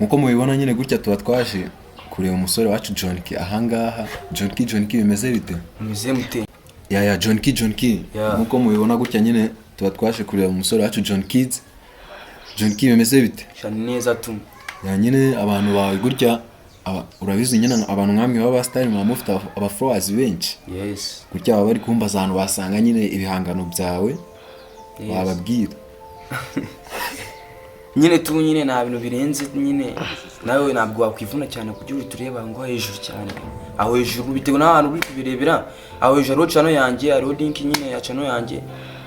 Nkuko mubibona nyine gutya, tuba twaje kureba umusore wacu John Key ahangaha. John Key, John Key, bimeze bite? Mumeze mute? Yeah, John Key, John Key. Nkuko mubibona gutya nyine, tuba twaje kureba umusore wacu John Kids. John Key, bimeze bite? Sha, ni neza tu. Yeah, nyine abantu bawe gutya urabizi nyine, abantu nkamwe baba star muba mufite aba followers benshi. Gutya baba bari kumbaza ahantu basanga nyine ibihangano byawe. Wababwira? Nyine tu, nyine nta bintu birenze nyine, nawe ntabwo wakwivuna cyane kugira uhita ureba ngo hejuru cyane. Aho hejuru, bitewe n'ahantu uri kubirebera, aho hejuru hariho channel yanjye, hariho link nyine ya channel yanjye,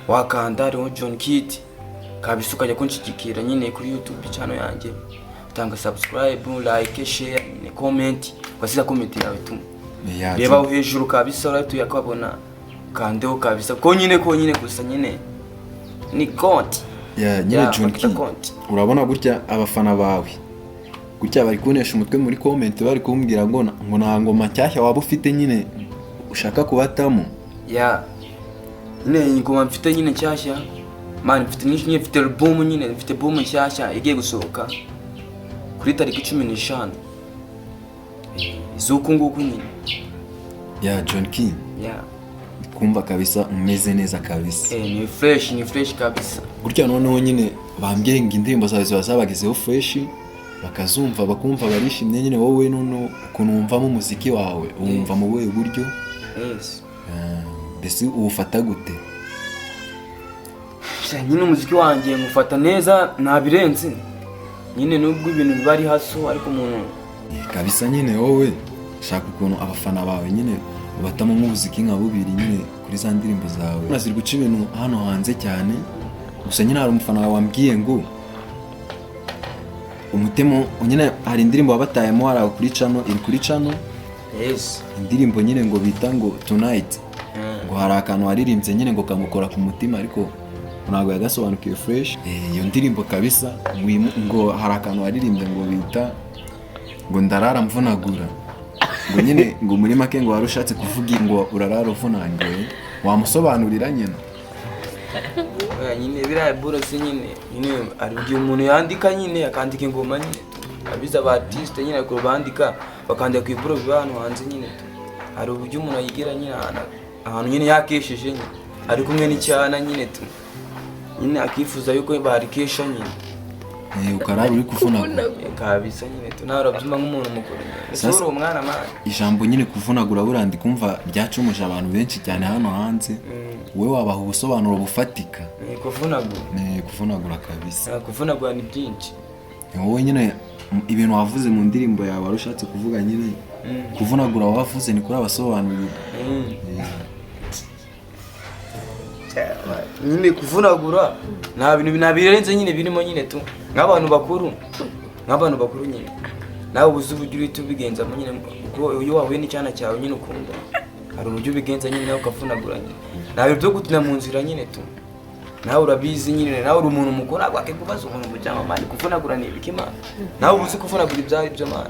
wakanda hariho John Kid kabisa, ukajya kunshyigikira nyine kuri YouTube channel yanjye, utanga subscribe, like, share nyine, comment, ugasiga comment yawe tu. Reba aho hejuru kabisa, urahita uyakabona, kandeho kabisa, konyine konyine gusa nyine ni konti. Yeah, nyine Yeah, John bakita Key, konti. urabona gutya abafana bawe gutya bari kuntesha umutwe muri comment, bari kumbwira ngo nta ngoma nshyashya waba ufite nyine ushaka kubatamo. Yeah, nyine ingoma mfite nyine nshyashya, man, mfite nyinshi nyine. Mfite album nyine, mfite album nshyashya igiye gusohoka kuri tariki 15 z'uku nguku nyine. Yeah, John Key, kumva kabisa umeze neza kabisa. Ni fresh, ni fresh kabisa. Gutya noneho nyine bambwiye ngo indirimbo zawe ziba zabagezeho fresh, bakazumva bakumva barishimye nyine. Wowe noneho ukuntu wumvamo umuziki wawe, wumva mu buhe buryo? Mbese uwufata gute? Sha, nyine umuziki wanjye ngufata neza, ntabirenze nyine, nubwo ibintu biba ari haso, ariko umuntu Kabisa nyine wowe shaka ukuntu abafana bawe nyine ubatamo nk'umuziki nka bubiri nyine kuri za ndirimbo zawe ziri guca ibintu hano hanze cyane. Gusa nyine hari umufana wawe wambwiye ngo umutemo nyine, hari indirimbo wabatayemo hariya kuri channel, iri kuri channel. Indirimbo nyine ngo bita ngo "Tonight". Ngo hari akantu waririmbye nyine ngo kamukora ku mutima, ariko ntabwo yagasobanukiwe fresh. Iyo ndirimbo kabisa ngo hari akantu waririmbye ngo bita ngo "Ndarara mvunagura", ngo nyine ngo muri make ngo wari ushatse kuvuga ngo urarara uvunanguye. Wamusobanurira nyine? Oya, nyine biriya burose nyine hari igihe umuntu yandika nyine, akandika ingoma nyine tu. Abize aba artiste nyine, ariko bandika, bakandika ku iburo biba hano hanze nyine tu. Hari uburyo umuntu ayigira nyine ahantu nyine yakesheje nyine, ari kumwe n'icyana nyine tu, nyine akifuza yuko barikesha nyine. Ukarara uri kuvunagura. Kabisa nyine tu, nawe urabyumva nk'umuntu mukuru nyine. Ese Sasa uri umwana, man? Ijambo nyine kuvunagura buriya ndi kumva ryacumuje abantu benshi cyane hano hanze. Wowe wabaha ubusobanuro bufatika? Kuvunagura. Kuvunagura kabisa. Kuvunagura ni byinshi. Ni wowe nyine ibintu wavuze mu ndirimbo yawe wari ushatse kuvuga nyine, kuvunagura wavuze ni kuri abasobanurira. Nyine kuvunagura nta bintu nta birenze nyine birimo nyine tu, nk'abantu bakuru nyine, nawe ubuze uburyo uhita ubigenzamo nyine, kuko iyo wahuye n'icyana cyawe nyine ukunda, hari uburyo ubigenza nyine, nawe ukavunagura nyine. Nta bintu byo gutina mu nzira nyine tu, nawe urabizi nyine, nawe uri umuntu mukuru, ntabwo wakikubaza umuntu mu cyangwa, man, kuvunagura ni ibiki, man? Nawe uba uzi kuvunagura ibyo ari byo, man.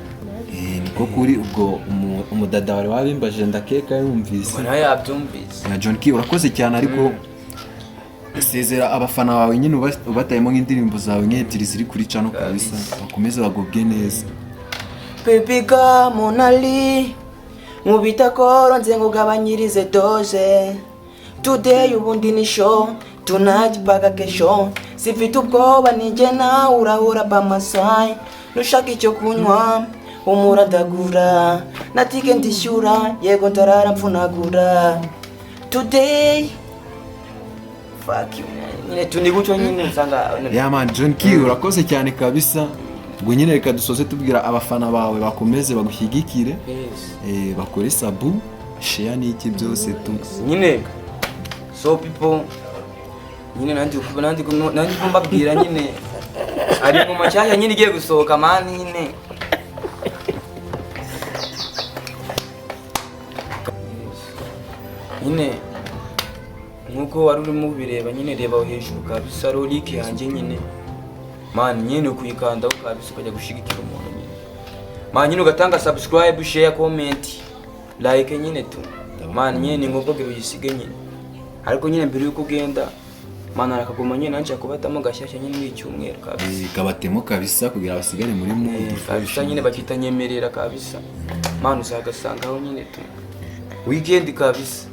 Niko kuri ubwo umudada wari wabimbaje, ndakeka yumvise. Ubwo nawe yabyumvise. Yeah, John Key, urakoze cyane, ariko sezera abafana bawe nyine, ubatayemo nk'indirimbo zawe nk'ebyiri ziri kuri channel kabisa, bakomeze bagubwe neza. Baby girl Monali, nkubita koro nze ngugabanyirize dose. Today ubundi ni show, tonight paka kesho. Sifite ubwoba, nijye nawe urahora by my side. Nushaka icyo kunywa humura ndagura, na tike ndishyura, yego ndarara mfunagura today. Fuck you man. Nyine tu ni gutyo nyine usanga. Yeah man, John Key, urakoze cyane kabisa. Ubwo nyine reka dusoze tubwira abafana bawe bakomeze bagushyigikire. Bakore sub, share n'iki byose tu. Nyine so people nyine, nandi mbabwira nyine hari ingoma nshyashya nyine igiye gusohoka, man, nyine. Nyine nkuko wari urimo ubireba nyine, reba aho hejuru kabisa hariho link yanjye nyine, man, nyine ukuyikandaho kabisa, ukajya gushyigikira umuntu nyine, man, nyine ugatanga subscribe, share, comment, like nyine tu, man. Nyine ni ngombwa ngo uyisige nyine, ariko nyine mbere yuko ugenda Mana, arakagoma nyine, nanjye kubatamo gashyashya nyine muri iki cyumweru kabisa. Eh, kabatemo kabisa kugira basigare muri mood. Kabisa nyine, bakita nyemerera kabisa. Mana, uzagasangaho nyine tu weekend kabisa.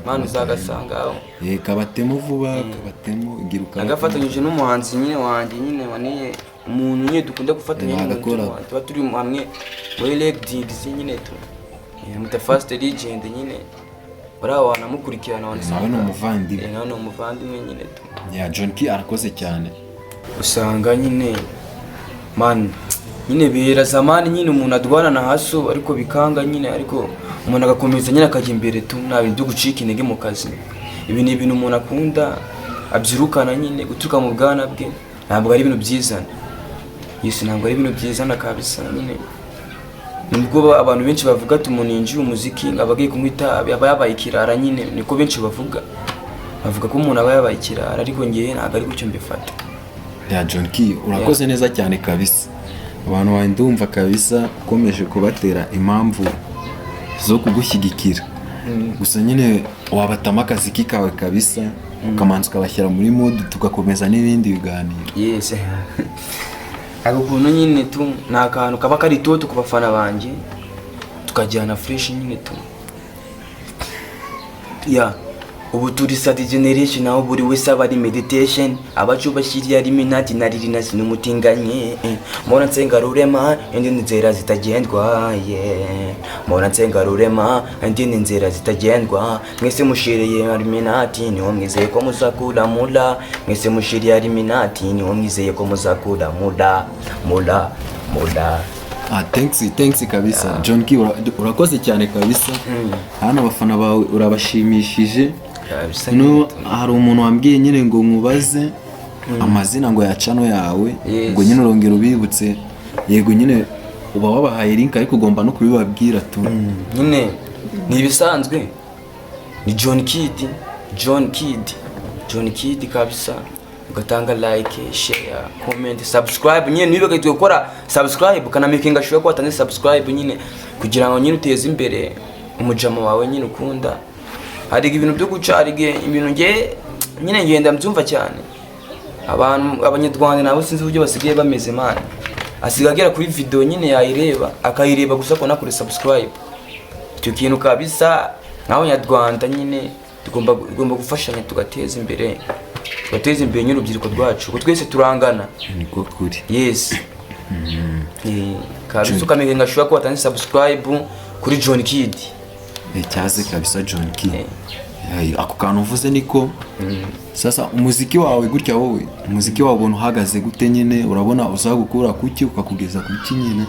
Mana, uzagasangaho. Eh, kabatemo vuba, kabatemo, gira ukabatemo. Nagafatanyije n'umuhanzi nyine wanjye nyine waneye, umuntu nyine dukunda gufatanya Eh, nyine nagakora. tuba turi hamwe muri Leg Digs nyine tu. Muta Fast Legend nyine, bariya wanamukurikirana wanasanga. Nawe ni umuvandimwe. Eh, nawe ni umuvandimwe nyine tu. Ya, John Key arakoze cyane. Usanga nyine man nyine bera zamani nyine umuntu adwana na haso ariko bikanga nyine, ariko umuntu agakomeza nyine akajya imbere tu. Nta bintu byo gucika intege mu kazi. Ibi ni ibintu umuntu akunda, abyirukana nyine guturuka mu bwana bwe. Ntabwo ari ibintu byizana. Yes, ntabwo ari ibintu byizana kabisa nyine. Nubwo abantu benshi bavuga ati umuntu yinjiye umuziki aba agiye kunywa itabi, aba yabaye ikirara nyine, niko benshi bavuga, bavuga ko umuntu aba yabaye ikirara, ariko ngewe ntabwo ari gutyo mbifata. Ya, John Key, urakoze neza cyane kabisa. Abantu bawe ndumva kabisa ukomeje kubatera impamvu zo kugushyigikira. Gusa nyine wabatamo akazi kawe kabisa, ukamanza ukabashyira muri mood, tugakomeza n'ibindi biganiro. Yes, ako kuntu nyine tu ni akantu kaba kari toto ku bafana banjye, tukajyana fresh nyine tu. Ya, ubu turi sad generation aho buri wese aba ari meditation, abacu bashyiriye ari minati nariri nasi n'umutinganye. Mpora nsenga rurema indi nzira zitagendwa, yeah. Mpora nsenga rurema indi nzira zitagendwa. Mwese mushiriye ari minati niho mwizeye ko muzakura mula. Mwese mushiriye ari minati niho mwizeye ko muzakura mula mula mula. Ah, thanks, thanks kabisa. John Key, urakoze cyane kabisa. Hano abafana bawe urabashimishije. Kabisa. No hari umuntu wambwiye nyine ngo nkubaze amazina ngo ya channel yawe. Yes. Ngo nyine urongera ubibutse. Yego nyine uba wabahaye link, ariko ugomba no kubibabwira tu. Nyine ni ibisanzwe, ni John Kid, John Kid, John Kid kabisa. Ugatanga like, share, comment, subscribe nyine. Ntibibagirwe gukora subscribe, ukanamakinga sure ko watanze subscribe nyine, kugira ngo nyine uteze imbere umujama wawe nyine ukunda. Hari ibintu byo guca, hari ibintu nge nyine ngenda mbyumva cyane. Abantu abanyarwanda nabo sinzi uburyo basigaye bameze man. Asigaye agera kuri video nyine, yayireba, akayireba gusa ko nakore subscribe. Icyo kintu kabisa nk'abanyarwanda nyine tugomba gufashanya, tugateza imbere nyine urubyiruko rwacu, kuko twese turangana. Niko kuri. Yes. Kabisa, ukamenya sure ko watanze subscribe kuri John Kid. Eh, cyaze kabisa John Key. Ay, ako kantu uvuze niko. Sasa umuziki wawe gutya, wowe umuziki wawe ubona uhagaze gute nyine? Urabona uzagukura kuki ukakugeza kuki nyine?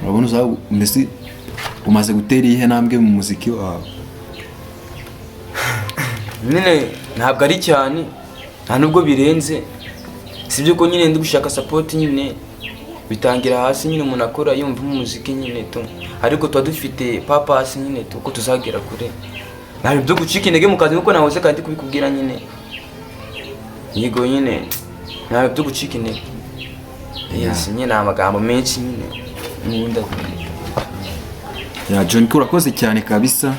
Urabona mbese umaze gutera iyihe ntambwe mu muziki wawe? Nyine ntabwo ari cyane, nta nubwo birenze. Sibyo ko nyine ndi gushaka support nyine, bitangira hasi nyine, umuntu akora yumva umuziki nyine tu, ariko tuba dufite purpose nyine tu ko tuzagera kure. Nta bintu byo gucika intege mu kazi, nkuko nahoze kandi kubikubwira nyine. Yego nyine, nta bintu byo gucika intege. Yes, nyine ni amagambo menshi nyine nkunda. Ya, John Key, urakoze cyane kabisa.